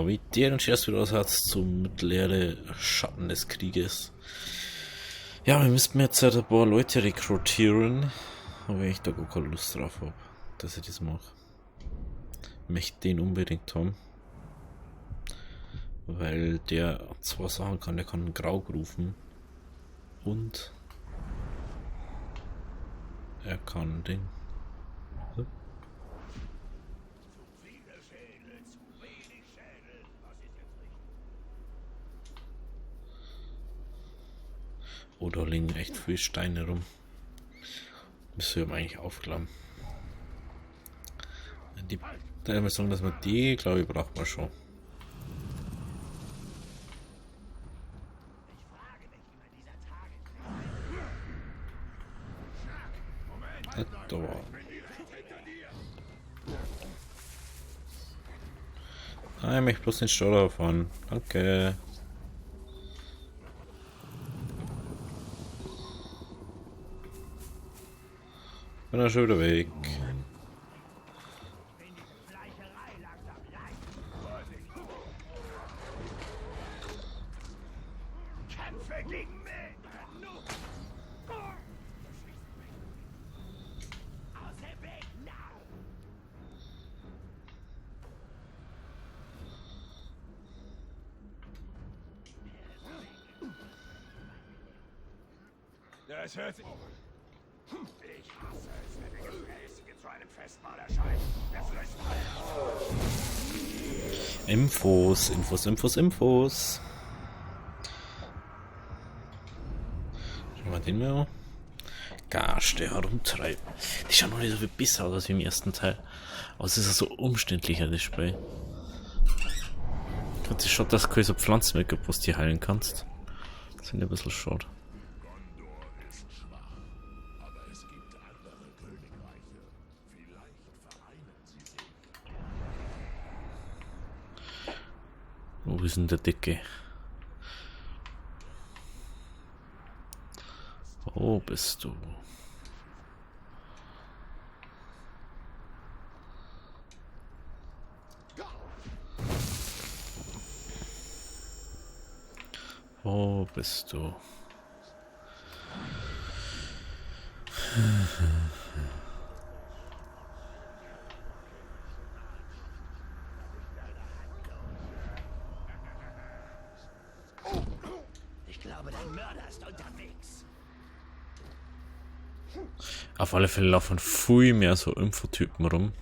Wie der und erst wieder was hat zum Mittelerde Schatten des Krieges. Ja, wir müssten jetzt halt ein paar Leute rekrutieren, aber ich da gar keine Lust drauf hab, dass ich das mache. Ich möchte den unbedingt haben, weil der zwei Sachen kann. Der kann Graug rufen und er kann den. Oh, da liegen echt viele Steine rum. Müssen wir eigentlich aufklappen. Die, da muss ich sagen, dass man die, glaube ich, braucht man schon. Da war. Ah, ich möchte bloß den Steuer fahren. Danke. Bin er schon wieder weg. Das hört sich. Ich hasse es, wenn der Gefräßige zu einem Festmahl erscheint. Der frisst alles. Infos, Infos, Infos, Infos. Schauen wir den mal an. Gasch, der herumtreibt. Die schauen noch nicht so viel besser aus als im ersten Teil. Aber es ist ja so umständlicher, das Spiel. Ich finde es schade, dass du keine so Pflanzen mehr gibt, was du heilen kannst. Das finde ich ein bisschen schade. Wo ist denn der Dicke? Wo bist du? Wo bist du? Ich glaube, dein Mörder ist unterwegs. Auf alle Fälle laufen viel mehr so Infotypen rum.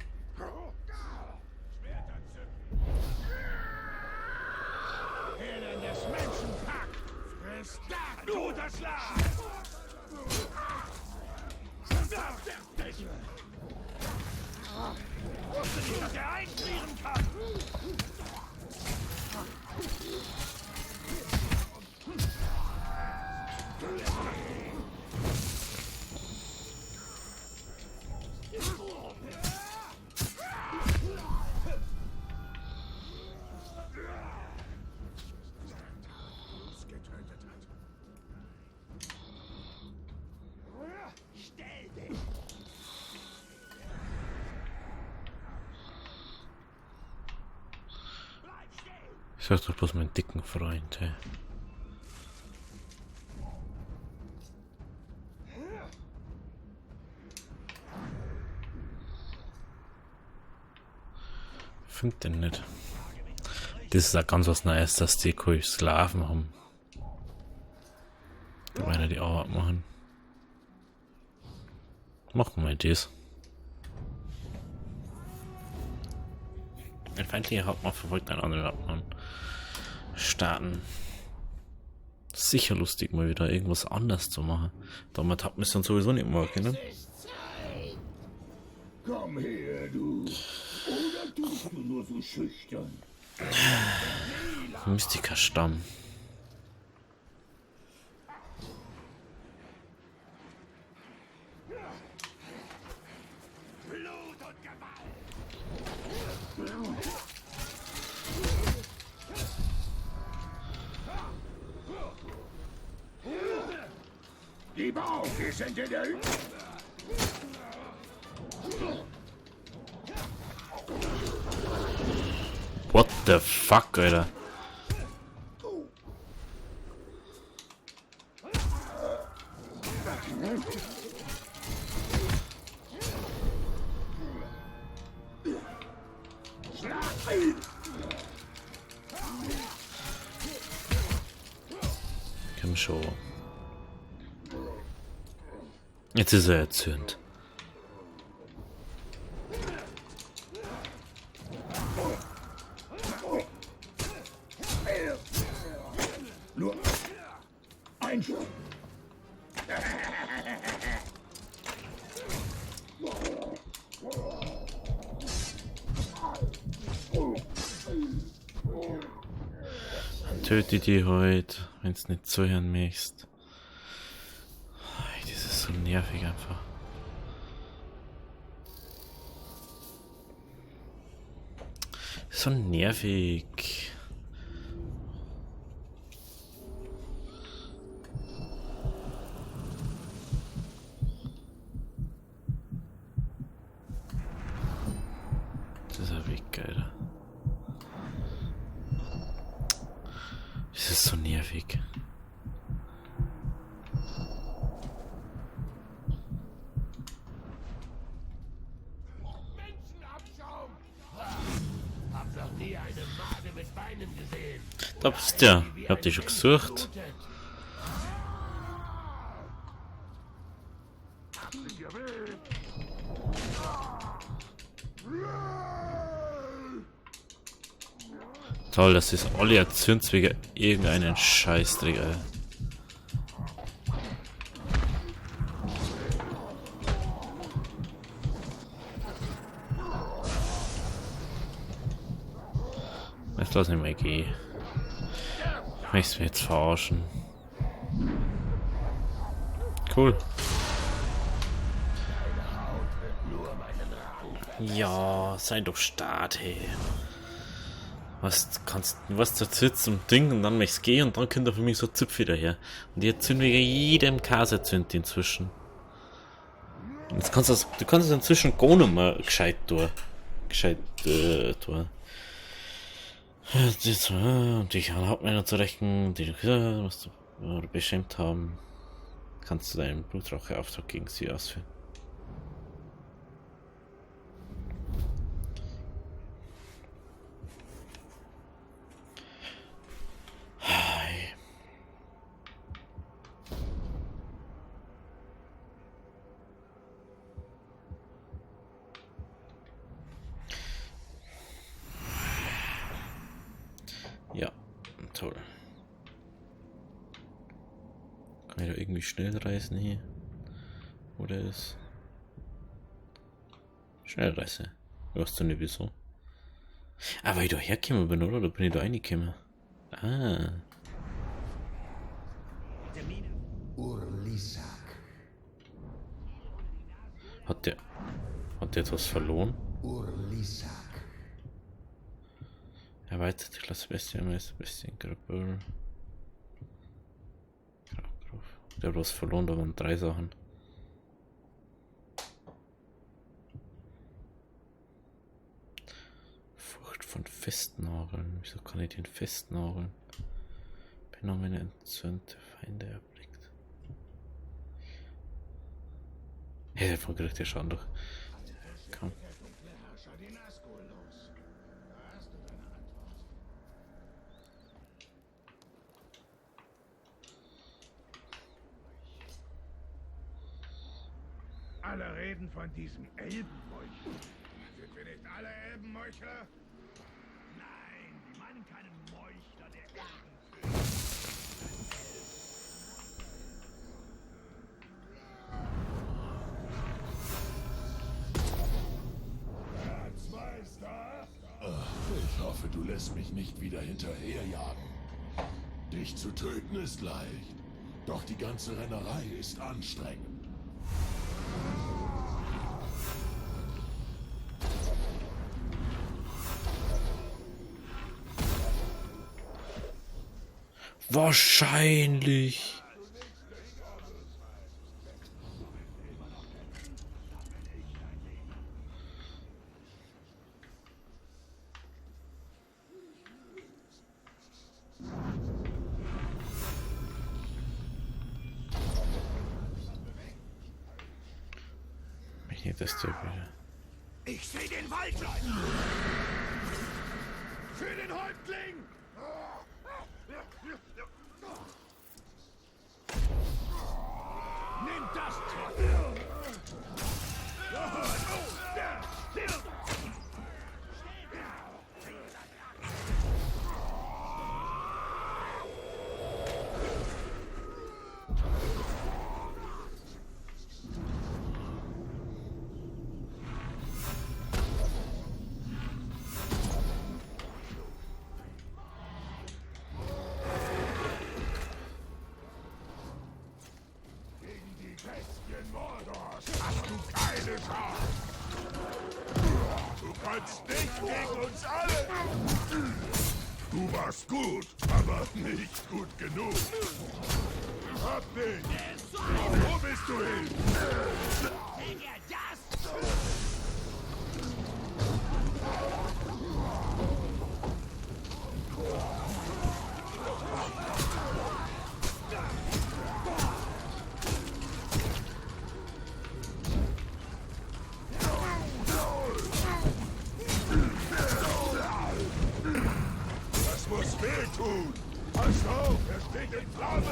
Ich sag doch bloß meinen dicken Freund, hey. Find den nicht. Das ist auch ganz was Neues, dass die keine Sklaven haben. Die wollen ja die Arbeit machen. Machen wir mal das. Ein feindlicher Hauptmann verfolgt einen anderen Hauptmann. Starten. Sicher lustig, mal wieder irgendwas anders zu machen. Damit hat man es dann sowieso nicht mehr können. Komm her, du. Oder tust du nur so schüchtern? Mystikerstamm. Gib auf, wir sind in der Hü- What the fuck, Alter? Komm schon. Jetzt ist er erzürnt. Nur ein. Dann töte die heute, wenn's nicht zuhören möchtest. Das ist so nervig einfach. So nervig. Das ist ja weg, Alter. Das ist so nervig. Menschenabschaum! Hab noch nie eine Made mit Beinen gesehen. Da bist du ja. Ich hab dich schon gesucht. Toll, das ist alle erzürnt wegen irgendeinen Scheißdreck, ey. Jetzt lass mich mal gehen. Möchtest du mich jetzt verarschen? Cool. Ja, sei doch stark, hey. Was kannst du was da sitzt und Ding und dann möchtest gehen und dann kommt er für mich so Zipfel daher. Und die erzünden wegen jedem Käse zünd inzwischen. Und jetzt kannst du das, du kannst es inzwischen gar nicht mehr gescheit tun. Gescheit tun. Das, und dich an Hauptmänner zu rächen, die du musst du beschämt haben, kannst du deinen Blutracheauftrag gegen sie ausführen. Ja, toll. Kann ich da irgendwie schnell reisen hier? Oder ist... Schnellreise. Weißt du nicht wieso? Ah, weil ich da hergekommen bin, oder? Da bin ich da reingekommen. Ah. Urlisak. Hat der etwas verloren? Urlisak. Erweiterte Klasse Bestien, Bestiengruppe. Der hat was verloren, da waren 3 Sachen. Furcht von Festnageln. Wieso kann ich den festnageln? Phänomene entzündete Feinde erblickt. Hey, davon kriegt der Schaden doch. Komm. Alle reden von diesem Elbenmeuchler. Sind wir nicht alle Elbenmeuchler? Nein, die meinen keinen Meuchler, der Elben tötet. Erzmeister! Ich hoffe, du lässt mich nicht wieder hinterherjagen. Dich zu töten ist leicht, doch die ganze Rennerei ist anstrengend. Wahrscheinlich. Hier, das der wieder. Ich sehe den Wald. Für den Häuptling! Nimm das, Trottel! Gegen die Bestien Mordors hast du keine Chance. Du kannst nicht gegen uns alle. Du warst gut, aber nicht gut genug. Hab dich! Wo bist du hin? Das muss wehtun! Pass auf, er steht in Flammen!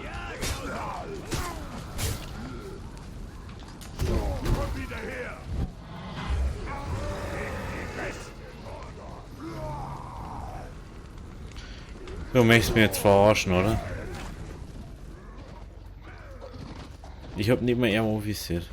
Ja, genau. Komm wieder her! Gegen die Bestien Mordors! Du möchtest mich jetzt verarschen, oder? Ich hab nicht mehr ihn anvisiert.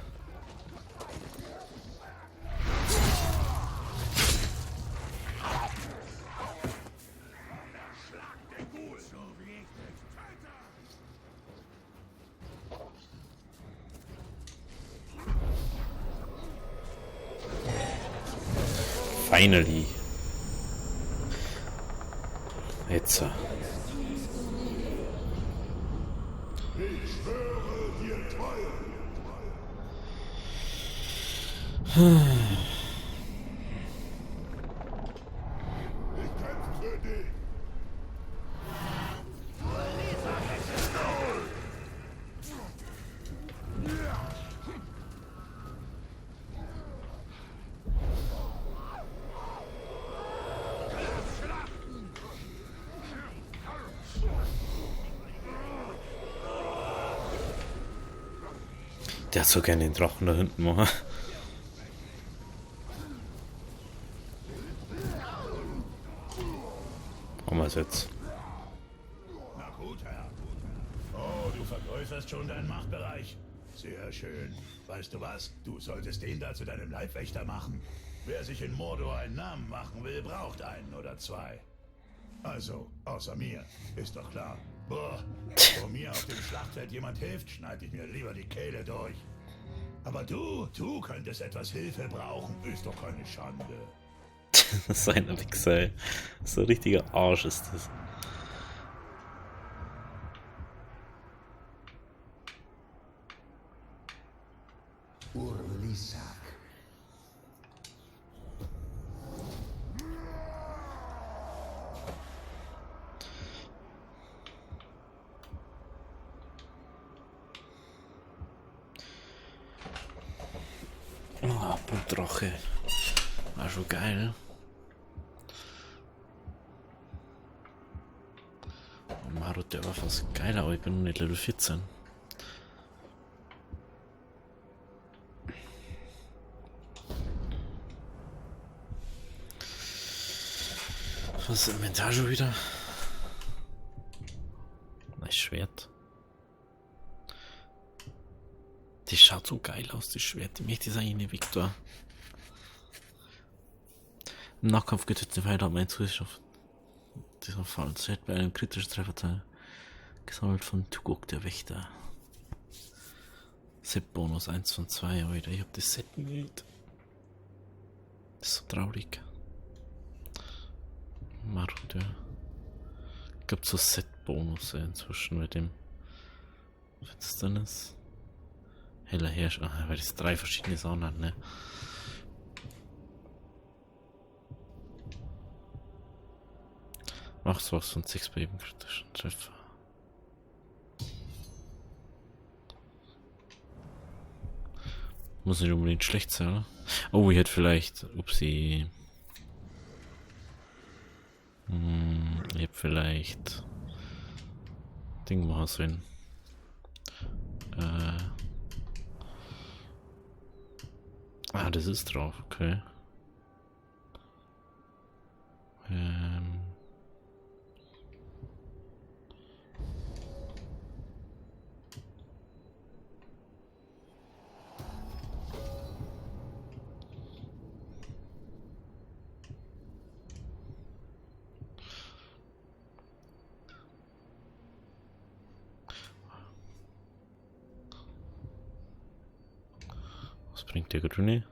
Finally. Jetzt. Ich schwöre dir Treue! Ich kämpfe für dich! Der hat so gerne den Drachen da hinten machen. Haben wir's jetzt. Na gut, Herr. Oh, du vergrößerst schon deinen Machtbereich. Sehr schön. Weißt du was? Du solltest den da zu deinem Leibwächter machen. Wer sich in Mordor einen Namen machen will, braucht einen oder zwei. Also, außer mir, ist doch klar. Boah, wo mir auf dem Schlachtfeld jemand hilft, schneide ich mir lieber die Kehle durch. Aber du könntest etwas Hilfe brauchen, ist doch keine Schande. Das ist ein Wichser, ey. So ein richtiger Arsch ist das. Urlisak. Oh, Blutdrache. War schon geil. Marodeur war fast geiler, aber ich bin noch nicht Level 14. Was ist Inventar schon wieder? Nice Schwert. Die schaut so geil aus, das Schwert. Die möchte ich eigentlich nicht, Victor. Im Nahkampf getötete Feinde haben einen Zuschauer. Dieser Fall zählt bei einem kritischen Trefferteil. Gesammelt von Tugok, der Wächter. Set-Bonus 1 von 2, Alter. Ich hab das Set nicht. Das ist so traurig. Marodeur. Gibt so Set-Bonus inzwischen mit dem Finsternis. Heller Herrscher, weil das 3 verschiedene Sachen hat, ne? Machst was von 6 bei jedem kritischen Treffer. Muss nicht unbedingt schlecht sein, oder? Oh, ich hätte vielleicht... Upsi. Ich hätte vielleicht... Ding machen sollen. Ah, das ist drauf, okay. Was bringt der Grüne?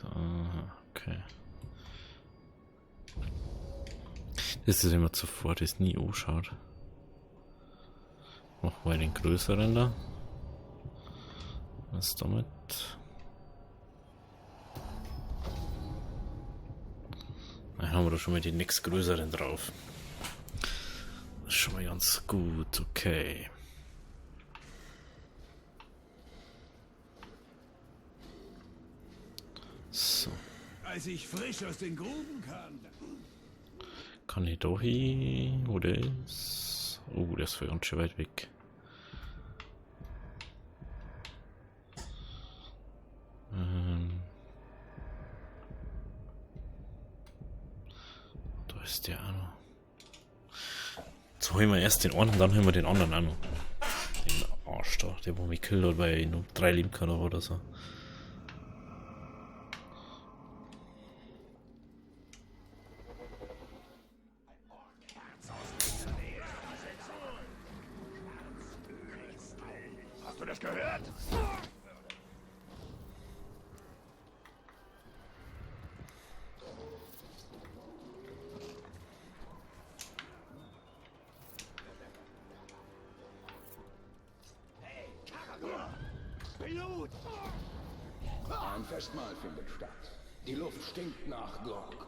Aha, okay. Das ist immer zuvor, das nie anschaut. Machen wir den größeren da. Was damit? Dann haben wir da schon mal den nächstgrößeren drauf. Das ist schon mal ganz gut, okay. So. Als ich frisch aus den Gruben kam. Kann ich da hin? Wo der ist? Oh, der ist ganz schön weit weg. Da ist der auch noch. Jetzt holen wir erst den einen und dann holen wir den anderen auch noch. Den Arsch da, der wo mich killt hat, weil ich nur 3 Leben kann oder so. Hast du das gehört? Blut! Ein Festmahl findet statt. Die Luft stinkt nach Grog.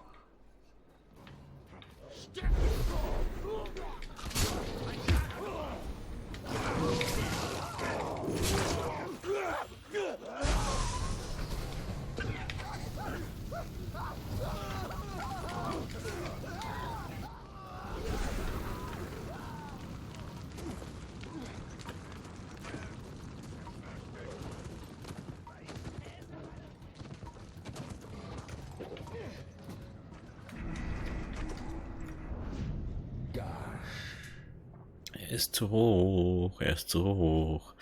Er ist zu hoch, er ist zu hoch.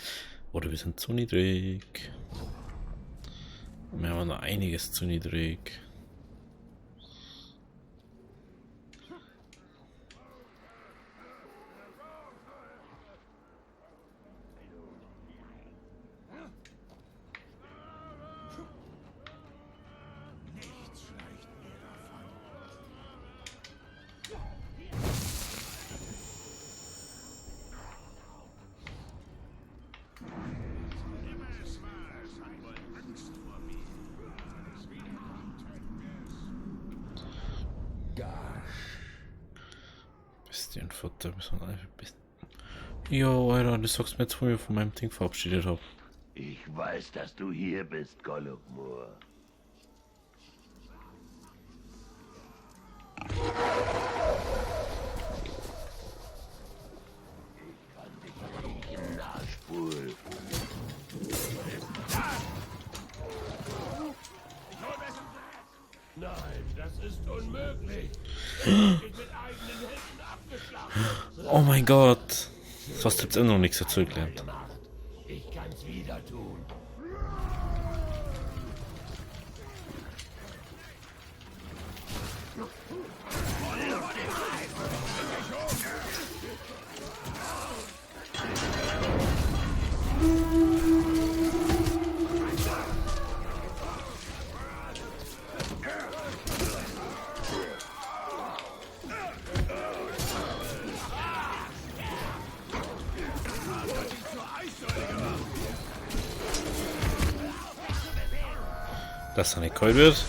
Oder wir sind zu niedrig. Wir haben noch einiges zu niedrig. Bestienfutter, müssen wir einfach ein bisschen. Jo, Alter, du sagst mir jetzt, wo ich mich von meinem Ding verabschiedet hab. Ich weiß, dass du hier bist, Gollummoor. Ich kann dich riechen, Arschbull. Nein, das ist unmöglich. Ich bin mit eigenen Händen abgeschlachtet. Oh mein Gott. Das hast du jetzt immer noch nichts dazu gelernt. Ich kann's wieder tun. Dass er nicht kalt wird.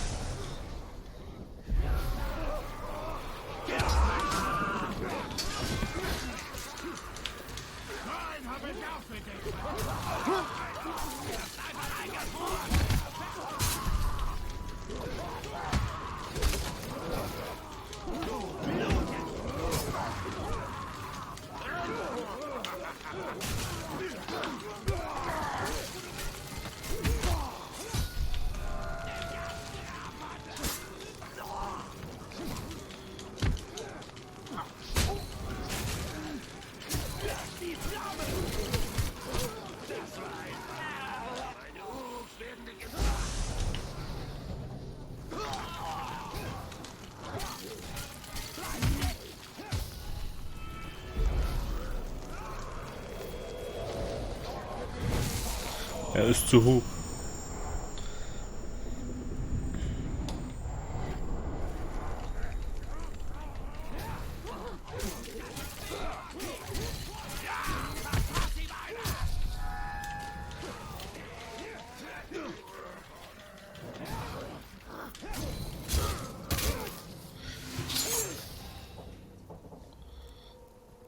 Er ist zu hoch.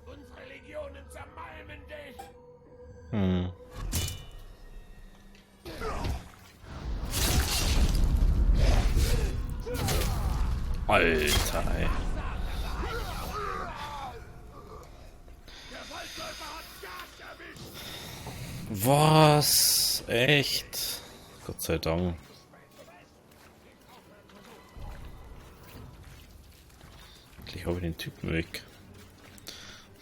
Unsere Legionen zermalmen dich! Hm. Alter, ey. Was? Echt? Gott sei Dank. Endlich habe ich den Typen weg.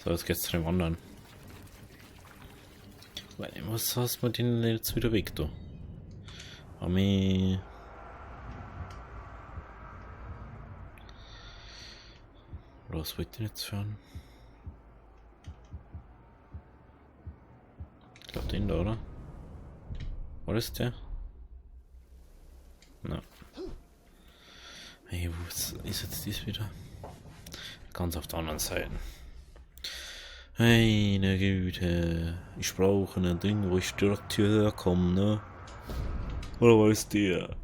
So, jetzt geht's zu dem anderen. Was hast du den jetzt wieder weg, du? Ami. Oder was wollt ihr jetzt hören? Ich glaube den da, oder? War das der? Na. Hey, wo ist jetzt dies wieder? Ganz auf der anderen Seite. Meine Güte. Ich brauche ein Ding, wo ich direkt hierher komme, ne? Oder war es der?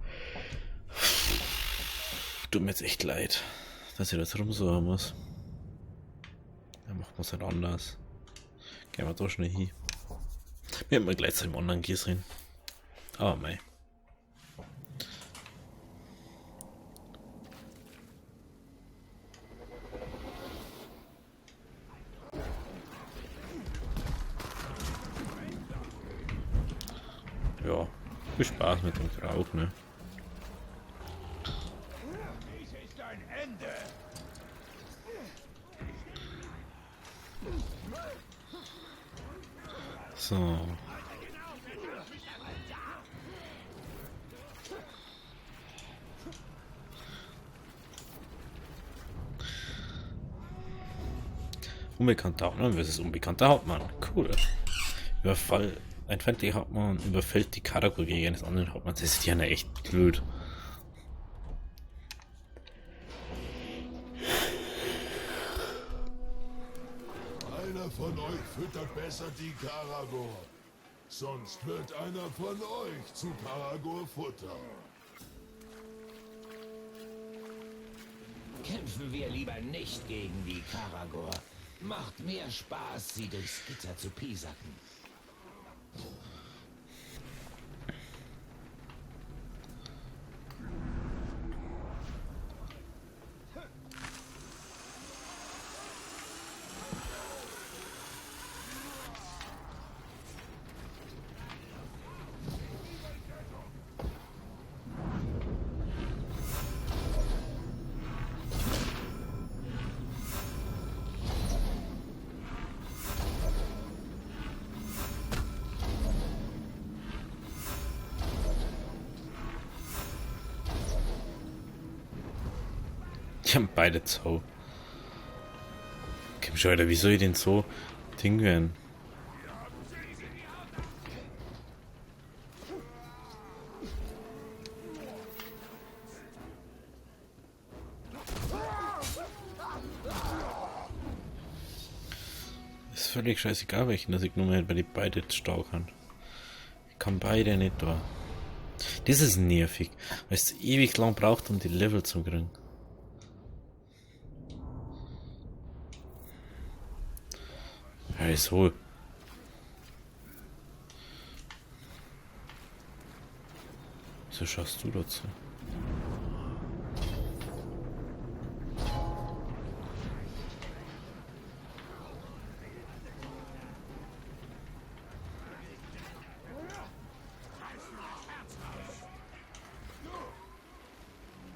Tut mir jetzt echt leid, dass ich das rumsuchen muss. Dann macht man es halt anders. Gehen wir da schnell hin. Wir haben mal gleich zu dem anderen gesehen. Aber mei. Ja, viel Spaß mit dem Krauch, ne? Dies ist ein Ende! So. Unbekannter Hauptmann versus unbekannter Hauptmann. Cool. Überfall. Ein feindlicher Hauptmann überfällt die Karagor gegen eines anderen Hauptmanns. Das ist ja echt blöd. Einer von euch füttert besser die Karagor. Sonst wird einer von euch zu Karagor Futter. Kämpfen wir lieber nicht gegen die Karagor. Macht mehr Spaß, sie durchs Gitter zu piesacken. Die haben beide so. Komm schon, Alter, wie soll ich denn so Ding werden? Ist völlig scheißegal, welchen das ich genommen hätte, weil die beide stark sind. Ich kann beide nicht da. Das ist nervig, weil es ewig lang braucht, um die Level zu kriegen. Ja, ist so. Wieso schaust du dazu?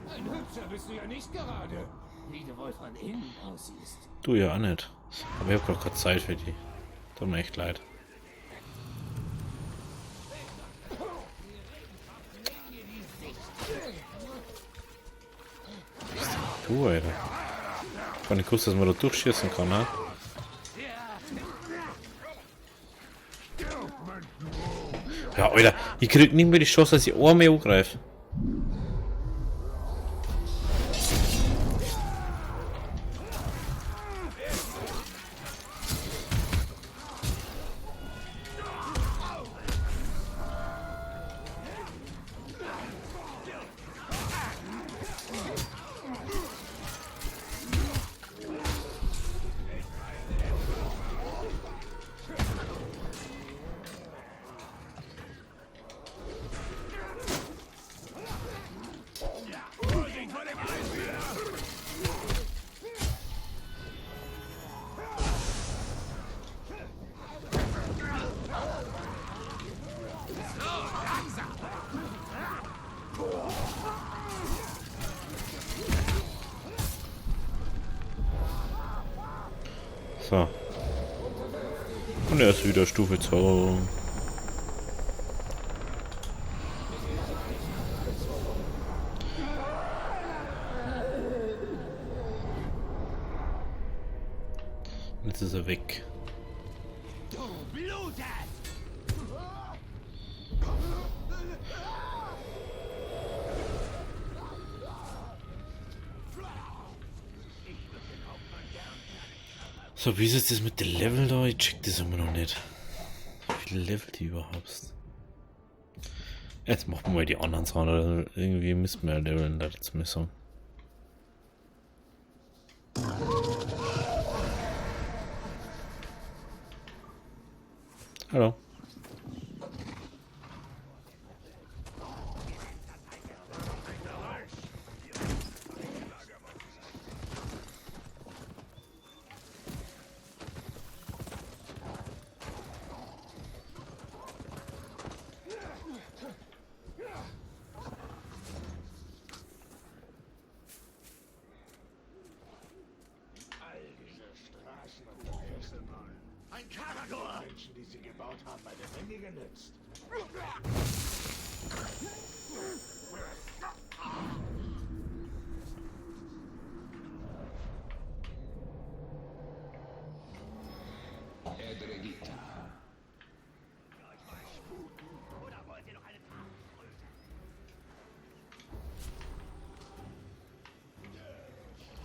Ein Hübscher bist du ja nicht gerade, wie du wohl von innen aussiehst. Du ja auch nicht. Aber ich hab grad keine Zeit für die. Tut mir echt leid. Du, Alter. Ich hab nicht gewusst, dass man da durchschießen kann, ne? Ja, Alter, ich krieg nicht mehr die Chance, dass ich einmal angreife. So. Und er ist wieder Stufe 2. Jetzt ist er weg. Du blutest! So, wie ist jetzt das mit den Level da? Ich check das immer noch nicht. Wie viele Level die überhaupt? Jetzt machen wir mal die anderen Sachen, oder irgendwie müssen wir ja leveln, da jetzt müssen. Hallo. Ein Karagor! Menschen, die sie gebaut haben, eine Menge genützt. Edregita.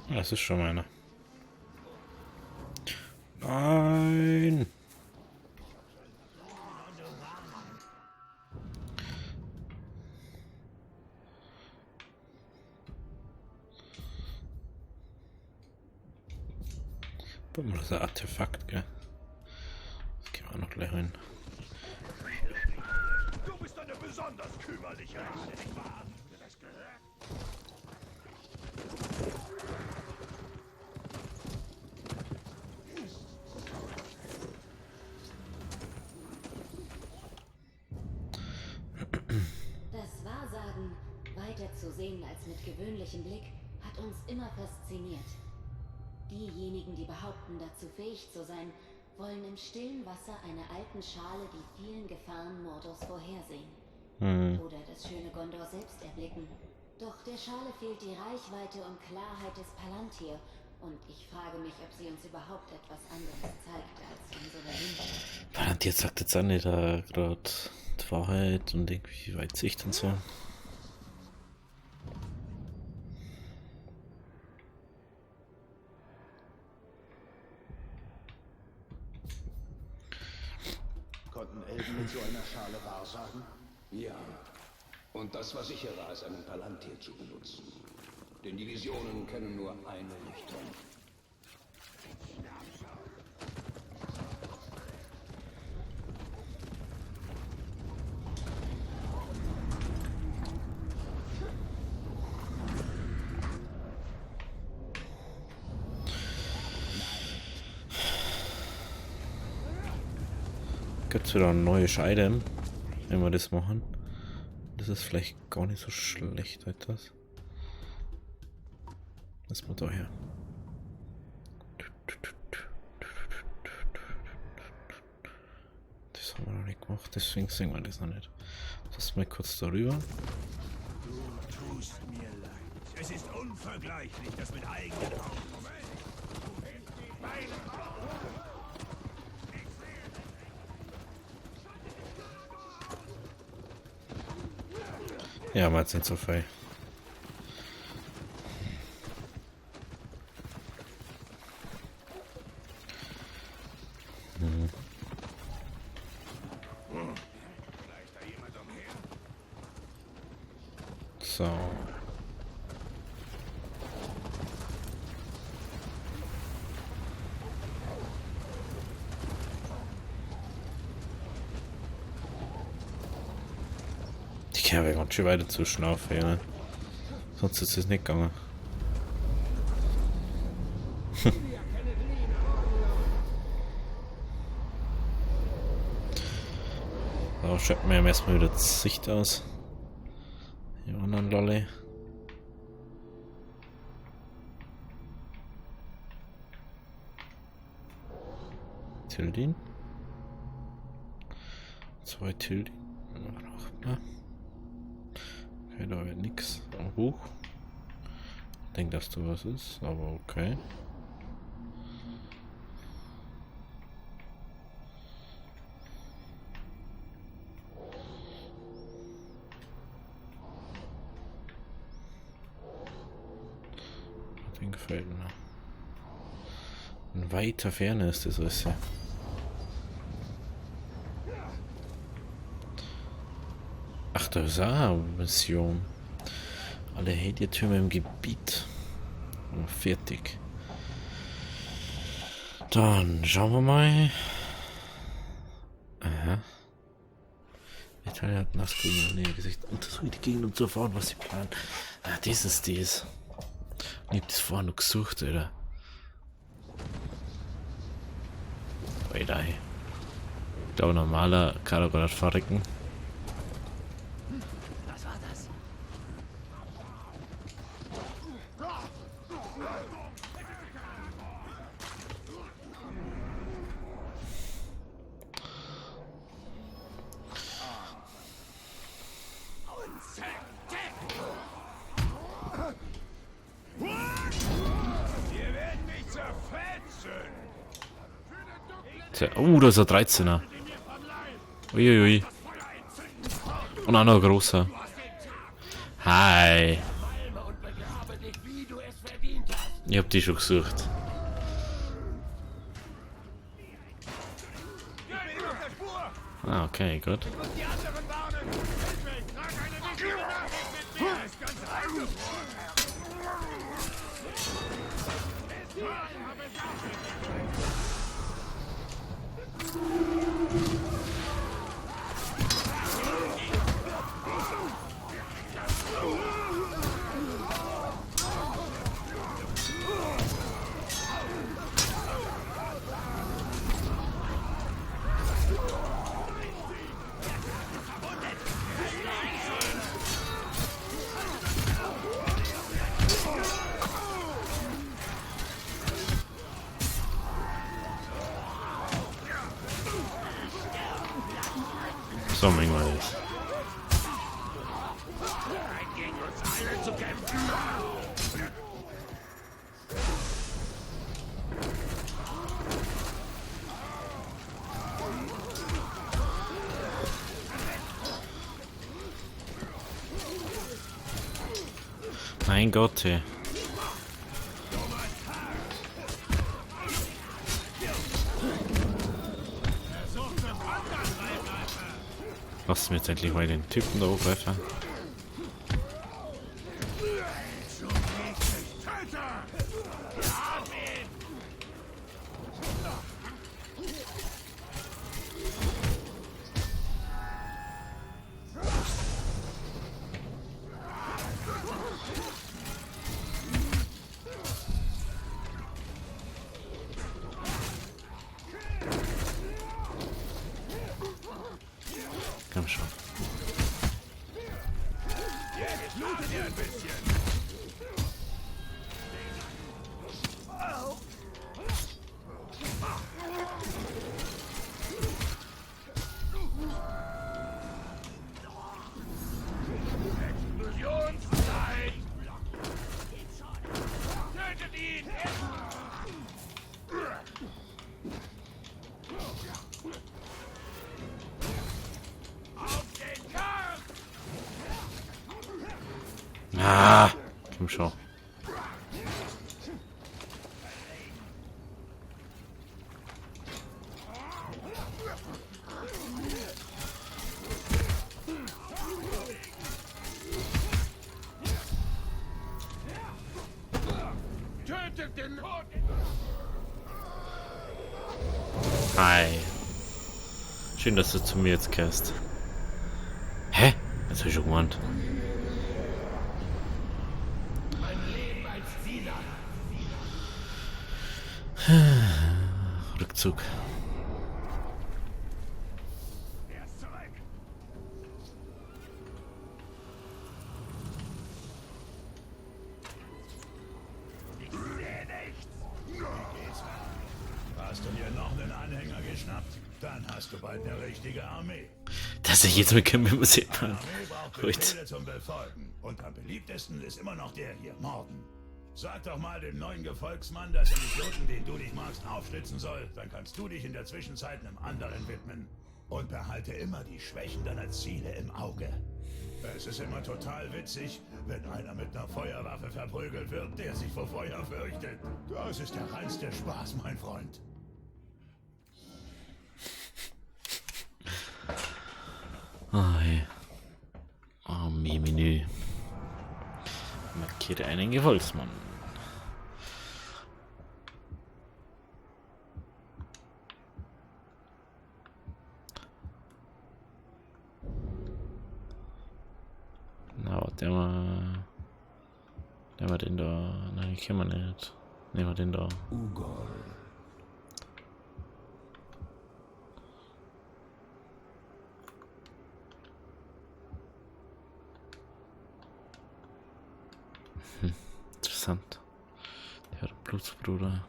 Das ist schon einer. Nein! Guck mal, das ist ein Artefakt, gell? Das gehen wir auch noch gleich rein. Du bist eine besonders kümmerliche Rasse, nicht wahr? Habt ihr das gehört? Das Wahrsagen, weiter zu sehen als mit gewöhnlichem Blick, hat uns immer fasziniert. Diejenigen, die behaupten, dazu fähig zu sein, wollen im stillen Wasser einer alten Schale die vielen Gefahren Mordors vorhersehen. Oder das schöne Gondor selbst erblicken. Doch der Schale fehlt die Reichweite und Klarheit des Palantir. Und ich frage mich, ob sie uns überhaupt etwas anderes zeigt als unsere Wünsche. Palantir sagt jetzt auch nicht gerade die Wahrheit und irgendwie Weitsicht und so. Konnten Elben mit so einer Schale wahrsagen? Ja. Und das war sicherer, als einen Palantir zu benutzen. Denn die Visionen kennen nur eine Richtung. Gibt's wieder ein neues Item, wenn wir das machen. Das ist vielleicht gar nicht so schlecht, etwas. Was mal da her. Das haben wir noch nicht gemacht, deswegen sehen wir das noch nicht. Lass mal kurz darüber. Du tust mir leid. Es ist unvergleichlich, das mit eigenen Augen. Moment. Du hältst die Beine auf. Ja, mal jetzt nicht so viel. So. Ich kann aber ganz schön weiter zu schnaufen, ja. Sonst ist es nicht gegangen. So, schalten wir erstmal wieder die Sicht aus. Die anderen Lolli. Tildin. 2 Tildin. Okay, da wird nix. Hoch. Ich denke, dass da was ist, aber okay. Den gefällt mir. In weiter Ferne ist das alles. Ach, da ist auch eine Mission. Alle Haedir-Türme im Gebiet. Fertig. Dann schauen wir mal. Aha. Italien hat Nazgul in der Nähe gesicht. Untersuche die Gegend, um zu erfahren, was sie planen. Ah, das ist das. Ich hab das vorher noch gesucht, Alter. Alter, ey. Ich glaube, normaler Karagol hat verrecken. Was war das? Tja, oh, da ist ein 13er. Uiuiui. Und auch noch ein großer. Hi. Ich hab die schon gesucht. Ah, okay, gut. So, manchmal ist. Mein Gott, ey. Lass mir jetzt endlich mal den Typen da angreifen. Komm schon. Jetzt blutet ihr ein bisschen. Explosionszeit! Tötet ihn! Auf den Karren! Ah, komm schon. Hi. Schön, dass du zu mir jetzt kehrst. Hä? Jetzt hab ich schon gemeint. Rückzug. Hast du dir noch einen Anhänger geschnappt? Dann hast du bald eine richtige Armee. Dass ich jetzt mit kämpfen muss. Armee braucht Befehle zum Befolgen. Und am beliebtesten ist immer noch der hier, Morden. Sag doch mal dem neuen Gefolgsmann, dass er den Idioten, den du nicht magst, aufschlitzen soll. Dann kannst du dich in der Zwischenzeit einem anderen widmen. Und behalte immer die Schwächen deiner Ziele im Auge. Es ist immer total witzig, wenn einer mit einer Feuerwaffe verprügelt wird, der sich vor Feuer fürchtet. Das ist der reinste Spaß, mein Freund. Ah, hey. Armee-Menü. Markiere einen Gefolgsmann. Na, warte mal. Nehmen wir den da. Nein, kennen wir nicht. Nehmen wir den da. Ugol. Interessant. Der Blutsbruder.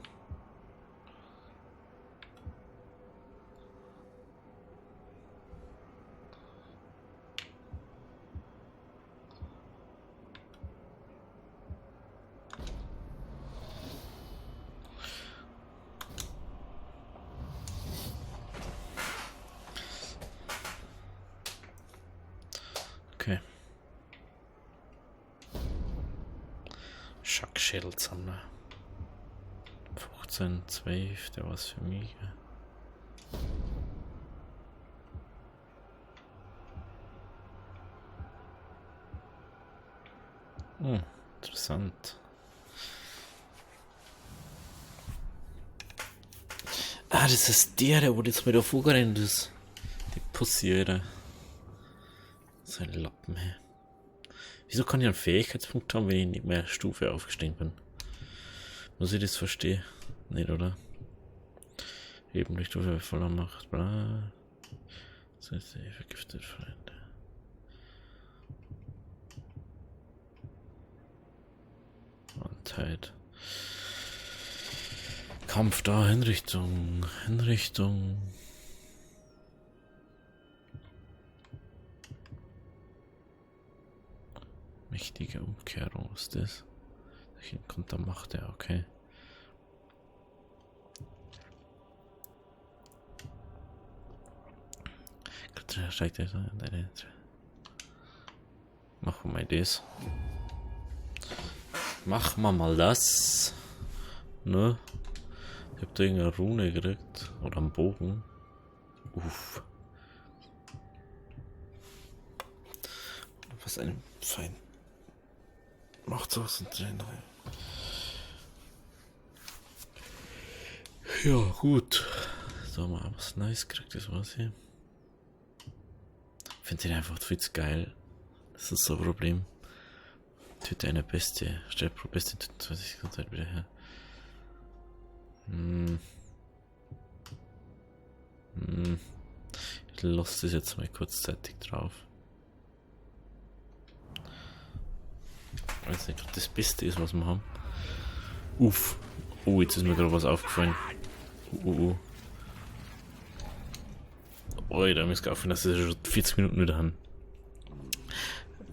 Okay. Schackschädelsammler. 15, 12, der was für mich. Oh, interessant. Ah, das ist der wo jetzt mit der vorgerannt ist. Die Pussy, Alter. So ein Lappen, hä. Wieso kann ich einen Fähigkeitspunkt haben, wenn ich nicht mehr Stufe aufgestiegen bin? Muss ich das verstehen? Nicht, oder? Eben nicht Stufe voller Macht, bla. Das ist vergiftet, Freunde. Anteil. Kampf da, Hinrichtung, Hinrichtung. Mächtige Umkehrung, was ist das? Kommt der Macht, ja, okay. Machen wir mal das. Machen wir mal das. Ne? Ich hab da irgendeine Rune gekriegt. Oder einen Bogen. Uff. Was ein Feind. Macht sowas und 3, 3. Ja, gut. So haben wir was Nice gekriegt, das war's hier. Ich finde den einfach viel zu geil. Das ist so ein Problem. Töte eine Bestie. Stell pro Bestie 20 Sekunden Zeit wieder her. Hm. Hm. Ich lasse das jetzt mal kurzzeitig drauf. Ich weiß nicht, ob das Beste ist, was wir haben. Uff. Oh, jetzt ist mir gerade was aufgefallen. Oh, da ist mir aufgefallen, dass wir schon 40 Minuten wieder haben.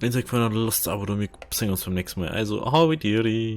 Wenn es euch gefallen hat, lasst ein Abo da, wir sehen uns beim nächsten Mal. Also, ahoi, Diri.